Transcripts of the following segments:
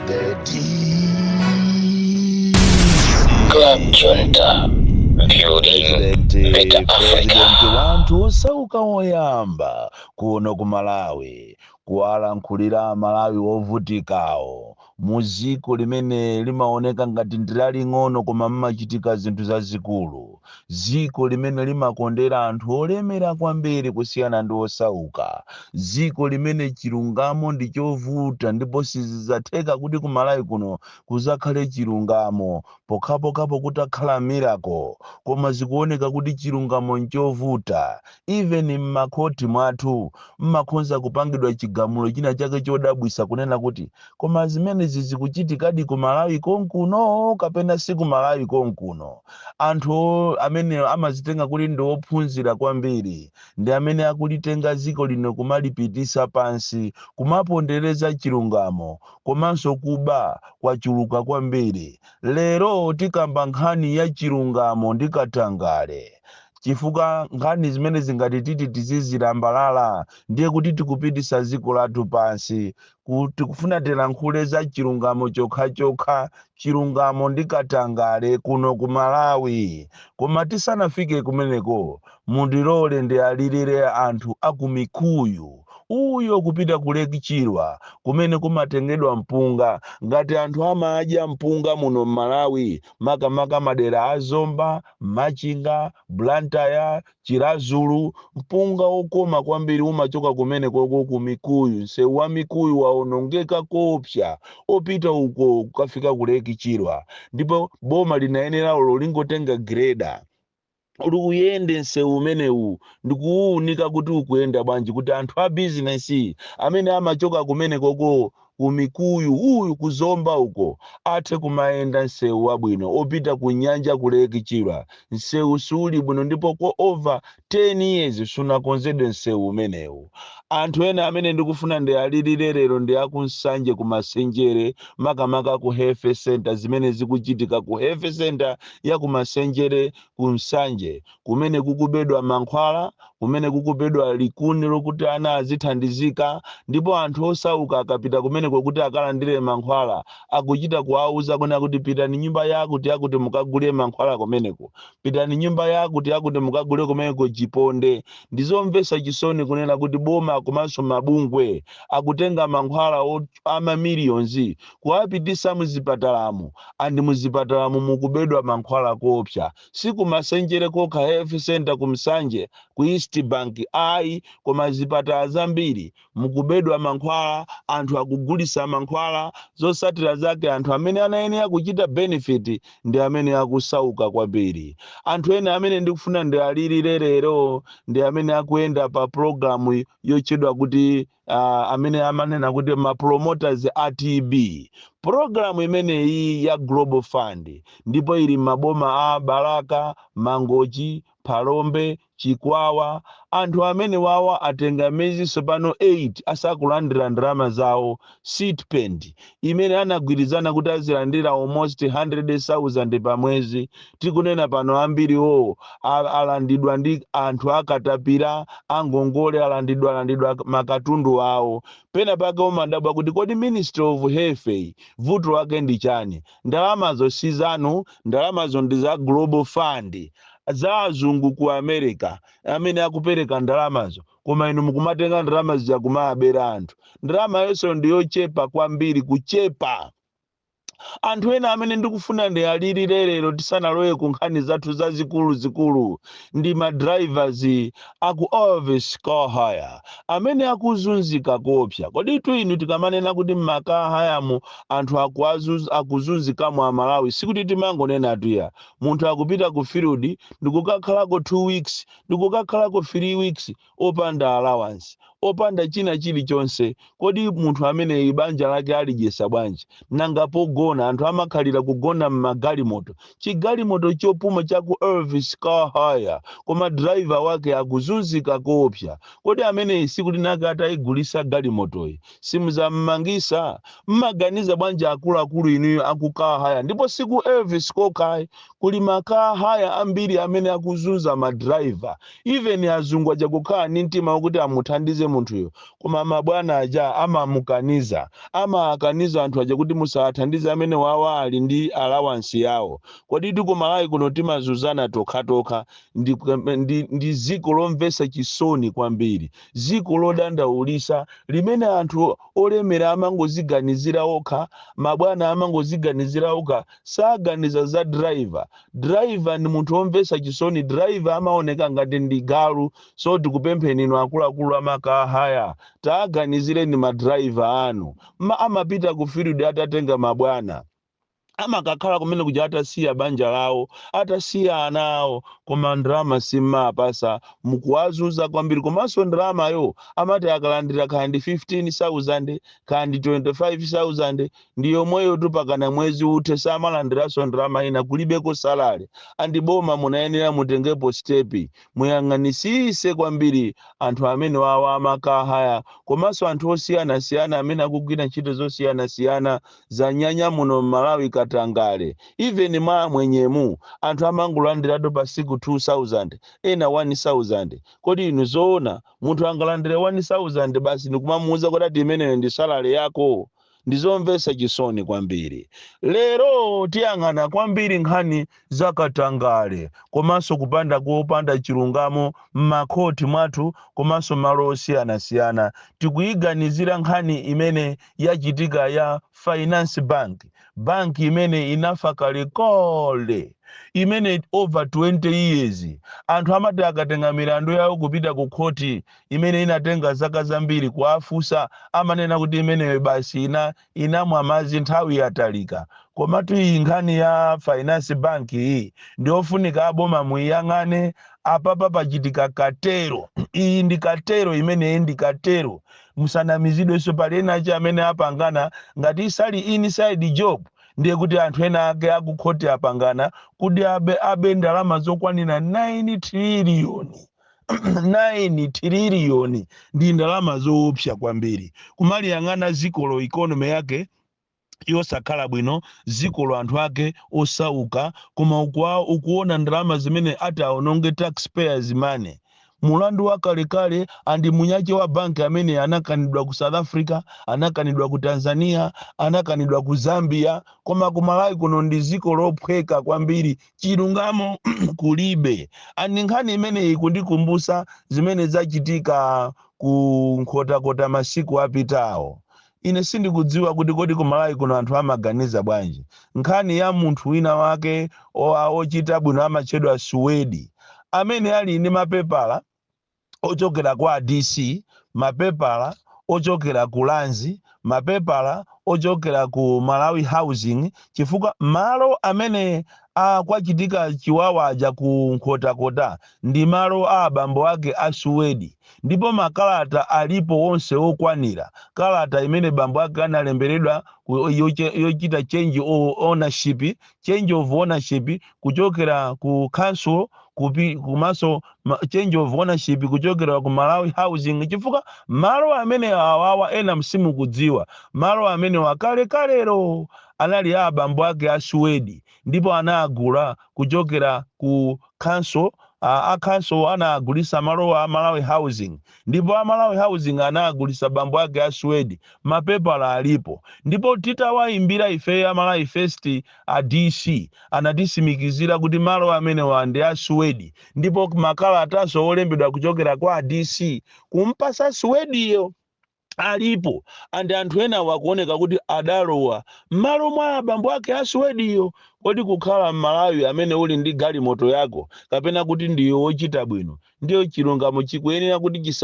The DC. Club Junta, building President better President Africa. Wanthu osauka woyamba kuno ku Malawi kuwalankhulira Amalawi ovutikawo mu dziko limene limaoneka ngati ndi laling'ono koma mmachitika zinthu zazikulu, dziko limene limakondera anthu olemera kwambiri kusiyana ndi osauka, dziko limene chilungamo ndi chovuta, ndipo sizidzatheka kuti ku Malawi kuno kuzakhale chilungamo pokhapokhapo kutakhala miracle. Koma zikuoneka kuti chilungamo nchovuta. Even m'makhoti mwathu mmakhonza kupangidwa chigamulo china chake chodabwisa, kunena kuti koma zimenezi zikuchitikadi ku Malawi konkuno kapena si ku Malawi konkuno? Anthu amene amazitenga kuti ndi ophunzira kwambiri ndi amene akulitenga dziko lino kumalipitisa pansi, kumapondereza chilungamo, komanso kuba kwachuluka kwambiri. Lero tikamba nkhani ya chilungamo ndi katangale, chifukwa nkhani zimene zingati titi tizizilambalala ndiye kuti tikupitisa dziko lathu pansi. Kuti kufuna tilankhule za chilungamo chokhachokha, chilungamo ndi katangale kuno ku Malawi. Koma tisanafike kumeneko, mundilole ndiyalirire anthu aku Mikuyu uyo kupita ku Lake Chilwa kumene kumatengedwa mpunga. Ngati anthu amadya mpunga muno m'Malawi, makamaka madera a Zomba, Machinga, Blantyre, Chiradzulu, mpunga wokoma kwambiri umachoka kumene koko ku Mikuyu. Msewu wa Mikuyu waonongeka kopsa opita uko kukafika ku Lake Chilwa, ndipo boma linayenera lingotenga grader uyende msewu umenewu ndikuwuunika kuti ukuyenda bwanji, kuti anthu a bizinesi amene amachoka kumene koko kumikuyu uyu kuzomba uko athe kumayenda msewu wabwino opita ku nyanja ku Lake Chilwa. Msewu suli bwino ndipo kwa over 10 years sunakonzedwe msewu umenewu. Anthu ena amene ndikufuna ndiyalirire lero ndi akuNsanje, kuMasenjere, makamaka ku health center. Zimene zikuchitika ku health center ya kuMasenjere ku Nsanje, kumene kukubedwa mankhwala, kumene kukubedwa likuni lokuti ana azithandizika, ndipo anthu osauka akapita kumeneko kuti akalandire mankhwala akuchita kuwauza kuna kuti pitani nyumba yakuti yakuti mukagule mankhwala kumeneko, pitani nyumba yakuti yakuti mukagule kumeneko chiponde. Ndizomvetsa chisoni kunena kuti boma komanso mabungwe akutenga mankhwala ama millions kuwapitisa muzipatalamo, and muzipatalamo mukubedwa mankhwala kopsa. Sikumasenjere kokha health center kumsanje ku East Bank ayi, koma zipatala zambiri mukubedwa mankhwala, anthu akugulisa mankhwala. Zotsatira zake, anthu amene anayenera kuchita benefit ndi amene akusauka kwambiri. Anthu ena amene ndikufuna ndialirire lero ndi amene akuyenda pa program yotchedwa kuti amene amanena kuti ma promoters a TB, program imeneyi ya Global Fund, ndipo ili maboma a Balaka, Mangochi, Phalombe, Chikwawa. Anthu amene wawa atenga miyezi pano 8 asakulandira ndalama zawo, stipend imene anagwirizana kuti azilandira almost 100,000 pa mwezi. Tikunena pano ambiriwo alandidwa ndi anthu akatapira angongole, alandidwa makatundu awo. Pena pake umadabwa kuti kodi Ministry of Health vuto lake ndi chani? Ndalamazo si zanu, ndalamazo ndi za Global Fund, za azungu ku America amene akupereka ndalamazo, koma inu mukumatenga ndalama zija kumabera anthu. Ndalama yonse ndiyochepa kwambiri, kuchepa. Anthu ena amene ndikufuna ndiyalirire lero tisanalowe ku nkhani zathu zazikulu zikulu ndi ma drivers aku Elvis Car Hire amene akuzunzika kopsa. Kodi tu inu, tikamanena kuti mma car hire mu anthu akuzunzikamo Amalawi, sikuti timangonena tuya. Munthu akupita ku field ndikukakhalako 2 weeks, ndikukakhalako 3 weeks opanda allowance, opanda china chilichonse. Kodi munthu ameneyi banja lake alidyesa bwanji? Nanga pogona? Anthu amakhalira kugona mmagalimoto, chigalimoto chopuma chaku Elvis Car Hire, koma driver wake akuzunzika koopsa. Kodi ameneyi sikuti nake atayigulisa galimotoyi simuzammangisa? Mmaganiza bwanji akuluakulu inuyo aku car hire? Ndipo siku Elvis kokhayi, kuli ma car hire ambiri amene akuzunza ma driver. Even azungu aja kukhala ndi mtima wakuti amuthandize. munthuyo, koma mabwana aja amamukaniza, amakaniza anthu aja kuti musathandize amene wawa, ali ndi allowance yawo. Kodi tikumalawi kuno timazuzana tokhatokha? Ndi ziko lomvetsa chisoni kwambiri, ziko lodandaulisa limene anthu olemera amangoziganizira okha, mabwana amangoziganizira okha, saganiza za driver. Driver ndi munthu womvetsa chisoni, driver amaoneka ngati ndi galu. So tikupempheni inu akuluakulu ama car hire, taganizireni ma driver anu. Amapita ku field atatenga mabwana, amakakhala kumene kuja atasiya banja lawo, atasiya ana awo, koma ndalama simmapasa, mukuwazuza kwambiri. Komanso ndalamayo amati akalandira kaya ndi 15,000, kaya ndi 25,000, ndi yomweyo tupakana mwezi uthe, samalandiranso ndalama ina, kulibeko salary. And boma munayenera mutengepo step, muyang'anisise kwambiri anthu amene wawa ama car hire, komanso anthu osiyanasiyana amene akugwira ntchito zosiyanasiyana. Zanyanya muno m'Malawi katangale. Even mwa mwenyemu anthu amangolandiratu pa siku 2000, ena 1000. Kodi inu zoona munthu angalandire 1000 basi ndikumamuuza kuti ati imeneyo ndi salary yako? Ndizomvetsa chisoni kwambiri. Lero tiyang'ana kwambiri nkhani zakatangale komanso kupanda kopanda chilungamo m'makhoti mwathu komanso malo osiyanasiyana. Tikuyiganizira nkhani imene yachitika ya Finance Bank, banki imene inafa kalekale, imene over 20 years anthu amati akatenga milandu yawo kupita ku khoti imene inatenga zaka zambiri, kuafusa amanena kuti imeneyo basi inamwa madzi, nthawi yatalika. Komatu iyi nkhani ya Finance Bank iyi ndiofunika aboma muyang'ane. Apapa pachitika cartel. Iyi ndi cartel, imeneyi ndi cartel, musanamizidwenso. Pali ena achi amene apangana, ngati isali inside job, ndiye kuti anthu ena ake akukhoti apangana kuti abe ndalama zokwanira 9 trillion. 9 trillion ndi ndalama zoopsa kwambiri. Kumaliyang'ana zikolo, economy yake yosakhala bwino, zikolo anthu ake osauka, koma ukuona ndalama zimene ati aononge, taxpayers money, mulandu wakalekale. And munyache wa banki amene anakanidwa ku South Africa, anakanidwa ku Tanzania, anakanidwa ku Zambia, koma ku Malawi kuno ndi ziko lophweka kwambiri, chilungamo kulibe. And nkhani imeneyi kundikumbusa zimene zachitika ku Nkhotakota masiku apitawo. Ine sindikudziwa kuti kodi ku Malawi kuno anthu amaganiza bwanji. Nkhani ya munthu wina wake ochita bwino amatchedwa Suwedi, amene ali ndi mapepala ochokera kwa DC, mapepala ochokera ku Lands, mapepala ochokera ku Malawi Housing, chifukwa malo amene akwachitika chiwawa aja ku Nkhotakota ndi malo a abambo ake a Suwedi, ndipo makalata alipo onse okwanira. Kalata imene bambo ake analemberedwa yochita change of ownership, change of ownership kuchokera ku council komanso change of ownership kuchokera ku Malawi Housing, chifukwa malo amene awawa, ena msimukudziwa, malo amene wakalekalero anali a abambo ake a Suwedi, ndipo anagula kuchokera ku council. A council anagulisa malo a Malawi Housing, ndipo a Malawi Housing anagulisa bambo ake a Suwedi. Mapepala alipo, ndipo titawayimbira ife a Malawi First, a DC anatisimikizira kuti malo amenewa ndi a Suwedi, ndipo makalataso olembedwa kuchokera kwa a DC kumpasa Suwediyo alipo. And anthu ena wakuoneka kuti adalowa m'malo mwa abambo ake a Suwediyo. Kodi kukhala m'Malawi amene uli ndi galimoto yako kapena kuti ndiwe wochita bwino, ndiyo chilungamo chikuyenera kuti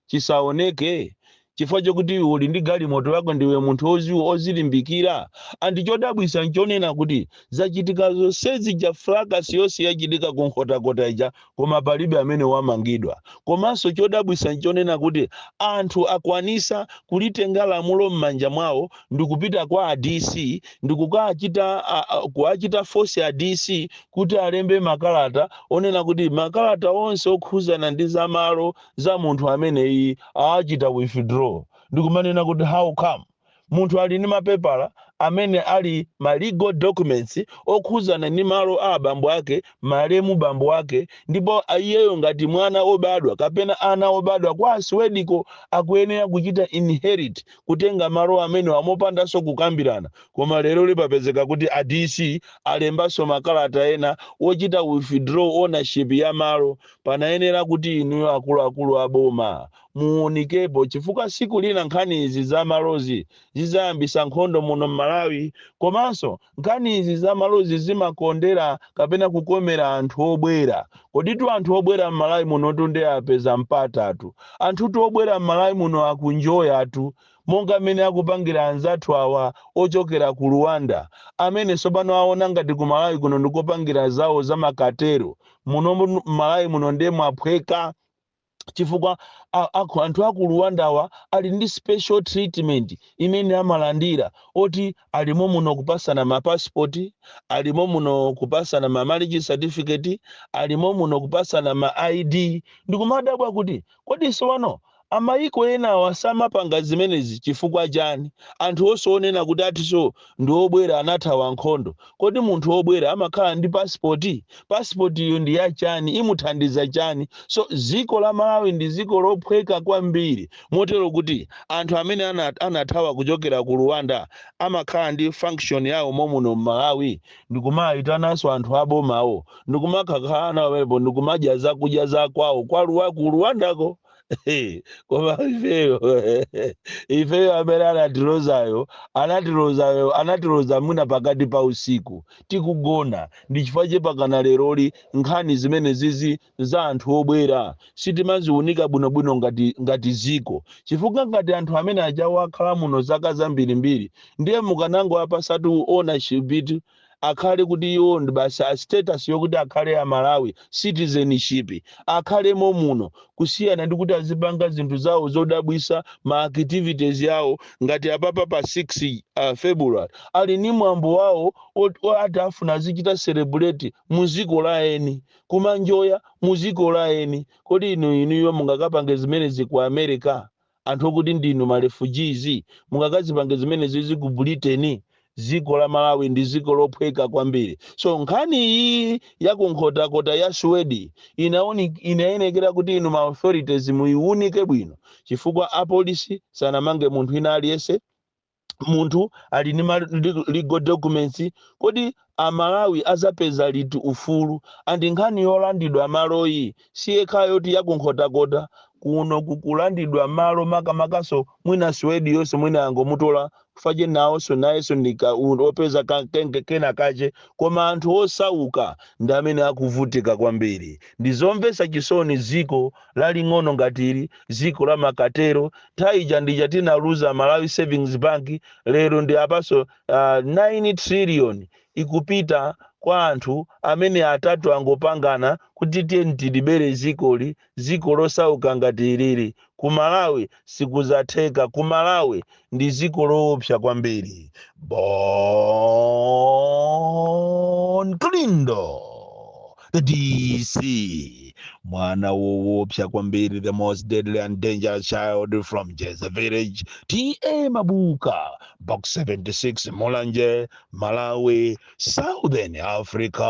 chisaoneke chifukwa chokuti iwe uli ndi galimoto yako, ndiwe munthu ozilimbikira? And chodabwisa nchonena kuti zachitika zonsezi ja, fracas yonse yachitika ku Nkhotakota ija, koma palibe amene wamangidwa. Komanso chodabwisa nchonena kuti anthu akwanisa kulitenga lamulo m'manja mwawo ndikupita kwa a DC ndikukachita kuachita force a DC kuti alembe makalata onena kuti makalata onse okhuzana ndi zamalo za munthu ameneyi aachita withdraw. Ndikumanena kuti how come munthu ali ndi mapepala, Amene ali ma legal documents okhuzana ndi malo a abambo ake, malemu bambo ake, ndipo iyeyo ngati mwana obadwa kapena ana obadwa kwa Asiwediko akuyenera kuchita inherit, kutenga malo amene amopandanso kukambirana. Koma lero lipapezeka kuti a DC alembanso makalata ena wochita withdraw ownership ya malo. Panayenera kuti inuyo akuluakulu a boma muunikepo, chifukwa siku lina nkhani izi za malozi zizayambisa nkhondo muno m'Malawi. Komanso nkhani izi za malozi zimakondera kapena kukomera anthu obwera. Koditu anthu obwera m'Malawi muno ndi apeza mpatatu. Anthutu obwera m'Malawi muno akunjoyatu, monga mmene akupangira anzathu awa ochokera ku Rwanda, amene tsopano aona ngati ku Malawi kuno ndikopangira zawo zamakatero. Muno m'Malawi muno ndiye mwaphweka, chifukwa anthu aku Rwandawa ali ndi special treatment imene amalandira, oti alimo muno kupasana mapasipoti, alimo muno kupasana ma marriage certificate, alimo muno kupasana ma ID. Ndikumadabwa kuti kodi sowano amayiko enawa samapanga zimenezi chifukwa chani? Anthu osonena kuti atiso ndi obwera, anathawa nkhondo. Kodi munthu obwera amakhala ndi pasipoti? Pasipoti iyo ndi yachani? Imuthandiza chani? So dziko la Malawi ndi dziko lophweka kwambiri, motero kuti anthu amene anathawa kuchokera ku Rwanda amakhala ndi function yawo momuno m'Malawi, ndikumayitananso anthu abomawo, ndikumakhala nawo pamenepo, ndikumadya zakudya zakwawo ku Rwandako. Koma ifeyo amene anatilozayo, anatilozayo, anatiloza mwina pakati pa usiku tikugona. Ndi chifukwa chepakana leroli nkhani zimene zizi za anthu obwera sitimaziunika bwinobwino ngati ziko, chifukwa ngati anthu amene ajawo akhala muno zaka zambirimbiri, ndiye mukanango apasatu ownership itu, akhale kuti iwo ndi basi a status yokuti akhale a Malawi citizenship, akhalemo muno, kusiyana ndi kuti azipanga zinthu zawo zodabwisa, ma activities yawo. Ngati apapa pa 6 February ali ni mwambo wawo ati afuna azichita celebrate muziko la eni, kumanjoya muziko la eni. Kodi inuyo mungakapange zimenezi ku America? Anthu okuti ndinu ma refugees, mungakazipange zimenezi ku Britain? Dziko la Malawi ndi dziko lophweka kwambiri. So nkhani iyi yakunkhotakota ya Swedi inayenekera kuti inu ma authorities muiwunike bwino, chifukwa apolisi sanamange munthu ina aliyense. Munthu ali ndi ma legal documents. Kodi Amalawi azapeza liti ufulu? Andi nkhani yolandidwa maloyi si yekhayo yoti yakunkhotakota kuno kukulandidwa malo, makamakaso mwina Swedi yonse mwina angomutola kufache nawonso, nayenso ndika opeza kena kache. Koma anthu osauka ndi amene akuvutika kwambiri. Ndizomvetsa chisoni, dziko laling'ono ngatili, dziko la makatero. Nthawi ija ndija tinaluza Malawi Savings Bank, lero ndi apaso 9 trillion ikupita kwa anthu amene atatu angopangana kuti tiye tilibere zikoli, ziko losauka ngati ilili. Ku Malawi sikuzatheka. Ku Malawi ndi ziko loopsa kwambiri. Bon Kalindo, the DC, mwana woopsa kwambiri, the most deadly and dangerous child from Jeza Village, TA Mabuka, Box 76, Mulanje, Malawi, Southern Africa.